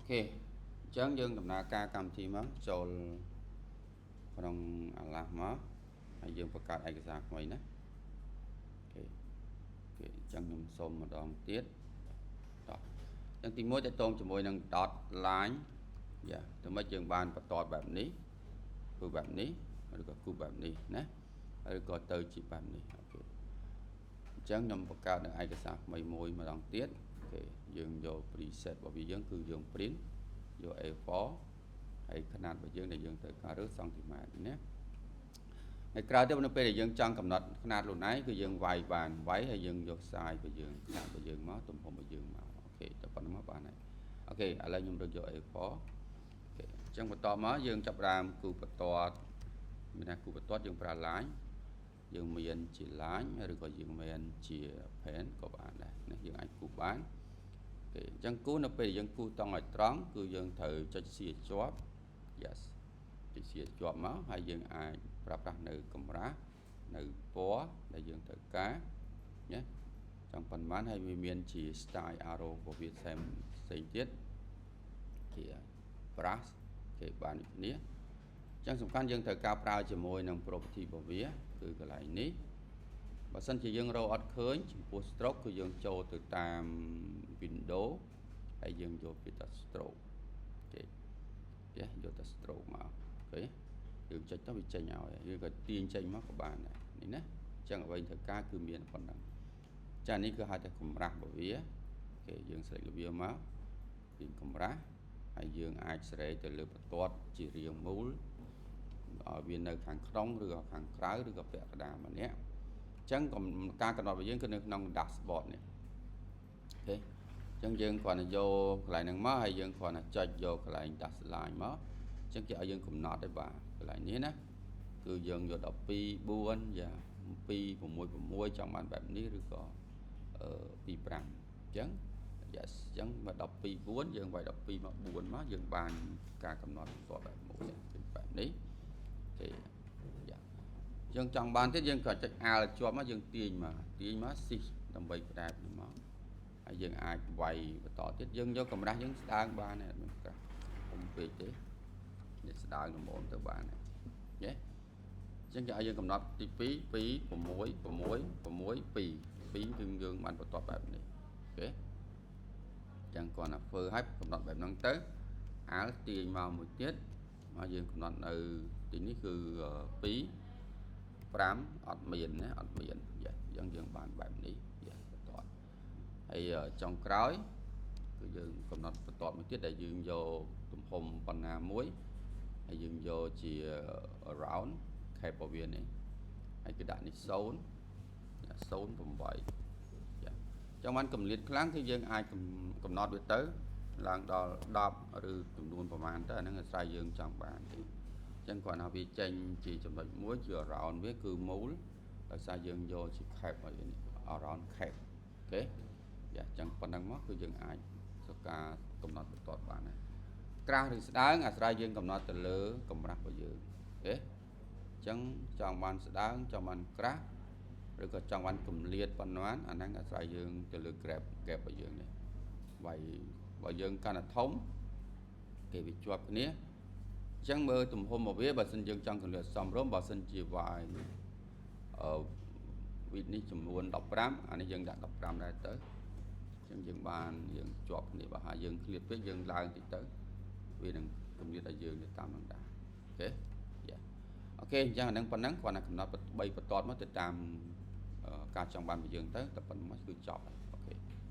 OK អញ្ចឹងយើងដំណើរការកម្មវិធីមកចូលក្នុងអាឡាស់មកហើយយើងបង្កើតឯកសារថ្មីណា OK OK អញ្ចឹងខ្ញុំសូមម្ដងទៀតតោះអញ្ចឹងទី1តកតងជាមួយនឹង dot line យ៉ាទៅមិនយើងបានបន្ទាត់បែបនេះធ្វើបែបនេះឬក៏គូបែបនេះណាឬក៏ទៅជាបែបនេះ OK អញ្ចឹងខ្ញុំបង្កើតនៅឯកសារថ្មីមួយម្ដងទៀត OK យើងយក preset របស់វាយើងគឺយើង print យក A4 ហើយຂະຫນាតរបស់យើងដែលយើងត្រូវការរើសសង់ទីម៉ែត្រណាហើយក្រៅទៀតនៅពេលដែលយើងចង់កំណត់ຂະຫນាតខ្លួនឯងគឺយើងវាយបានវាយហើយយើងយក size របស់យើងຂະຫນាតរបស់យើងមកទំហំរបស់យើងមក OK តែប៉ុណ្្នឹងមកបានហើយ OK ឥឡូវខ្ញុំរើសយក A4 OK អញ្ចឹងបន្តមកយើងចាប់ផ្ដើមគូបន្ទាត់មានថាគូបន្ទាត់យើងប្រើ line យើងមានជា line ឬក៏យើងមានជា pen ក៏បានដែរណាយើងអាចគូបាន OK អញ្ចឹងគូនៅពេលយើងគូតង់ឲ្យត្រង់គឺយើងត្រូវចុច C ជាប់ yes ចុច C ជាប់មកហើយយើងអាចប្រើប្រាស់នៅកម្រាស់នៅពណ៌ដែលយើងត្រូវការណាចង់ប៉ុន្មានហើយវាមានជា style arrow របស់វាផ្សេងផ្សេងទៀតជា brush គេបានដូចគ្នាអញ្ចឹងសំខាន់យើងត្រូវការប្រើជាមួយនឹង property របស់វាគឺកន្លែងនេះបើសិនជាយើងរកអត់ឃើញចំពោះ stroke គឺយើងចូលទៅតាម window ហើយយើងយកពាក្យថា stroke គេចេះយកតែ stroke មកឃើញយើងចុចទៅវាចេញឲ្យឬក៏ទាញចេញមកក៏បានដែរនេះណាអញ្ចឹងអ្វីត្រូវការគឺមានប៉ុណ្ណឹងចានេះគឺហៅថាកម្រាស់របស់វាគេយើង select វាមកទាញកម្រាស់ហើយយើងអាចសេរីទៅលើបន្ទាត់ជារាងមូលឲ្យវានៅខាងក្នុងឬក៏ខាងក្រៅឬក៏ពាក់កណ្ដាលម្នាក់អញ្ចឹងការកំណត់របស់យើងគឺនៅក្នុង dashboard នេះ OK អញ្ចឹងយើងគ្រាន់តែយកកន្លែងហ្នឹងមកហើយយើងគ្រាន់តែចុចយកកន្លែង dash line មកអញ្ចឹងគេឲ្យយើងកំណត់ទេបាទកន្លែងនេះណាគឺយើងយក12 4យ៉ា2 6 6ចង់បានបែបនេះឬក៏អឺ25អញ្ចឹង yes អញ្ចឹងមក12 4យើងវាយ12មក4មកយើងបានការកំណត់បន្ទាត់បែបមួយគឺបែបនេះគេយ៉ាយើងចង់បានទៀតយើងក៏ចុច Alt ជាប់មកយើងទាញមកទាញមកស៊ីដើម្បីផ្ដែនេះមកហើយយើងអាចវាយបន្តទៀតយើងយកកម្រាស់យើងស្ដើងបានដែរមិនក្រាស់ធំពេកទេនេះស្ដើងល្មមទៅបានដែរយេអញ្ចឹងគេឲ្យយើងកំណត់ទី2 2 6 6 6 2 2គឺយើងបានបន្ទាត់បែបនេះ OK ចឹងគាត់ណាធ្វើឲ្យកំណត់បែបហ្នឹងទៅ Alt ទាញមកមួយទៀតមកយើងកំណត់នៅទីនេះគឺ2 5អត់មានណាអត់មានយ៉ាអញ្ចឹងយើងបានបែបនេះយ៉ាបន្ទាត់ហើយចុងក្រោយគឺយើងកំណត់បន្ទាត់មួយទៀតដែលយើងយកទំហំប៉ុណ្ណាមួយហើយយើងយកជា round cap របស់វានេះហើយគឺដាក់នេះ0 0.8យ៉ាចង់បានកម្រិតខ្លាំងគឺយើងអាចកំណត់វាទៅឡើងដល់10ឬចំនួនប្រមាណទៅអាហ្នឹងអាស្រ័យយើងចង់បានទេអញ្ចឹងគាត់ថាវាចេញជាចំណុចមួយជា round វាគឺមូលដោយសារយើងយកជា cap មកនេះ around cap OK យ៉ាអញ្ចឹងប៉ុណ្ណឹងមកគឺយើងអាចសការកំណត់បន្ទាត់បានដែរក្រាស់ឬស្ដើងអាស្រ័យយើងកំណត់ទៅលើកម្រាស់របស់យើង OK អញ្ចឹងចង់បានស្ដើងចង់បានក្រាស់ឬក៏ចង់បានកម្លៀតប៉ុន្មានអាហ្នឹងអាស្រ័យយើងទៅលើ gap gap របស់យើងនេះវាយបើយើងកាន់តែធំគេវាជាប់គ្នាអញ្ចឹងមើលទំហំរបស់វាបើសិនយើងចង់កម្រិតសមរម្យបើសិនជាវាយអឺវីដនេះចំនួន15អានេះយើងដាក់15ដែរទៅអញ្ចឹងយើងបានយើងជាប់គ្នាបើហើយយើងឃ្លាតពេកយើងឡើងតិចទៅវានឹងកម្រិតឲ្យយើងទៅតាមនឹងដែរ OK យ៉ា OK អញ្ចឹងអានឹងប៉ុណ្ណឹងគ្រាន់តែកំណត់3បន្ទាត់មកទៅតាមការចង់បានរបស់យើងទៅតែប៉ុណ្្នឹងមកគឺចប់ហើយ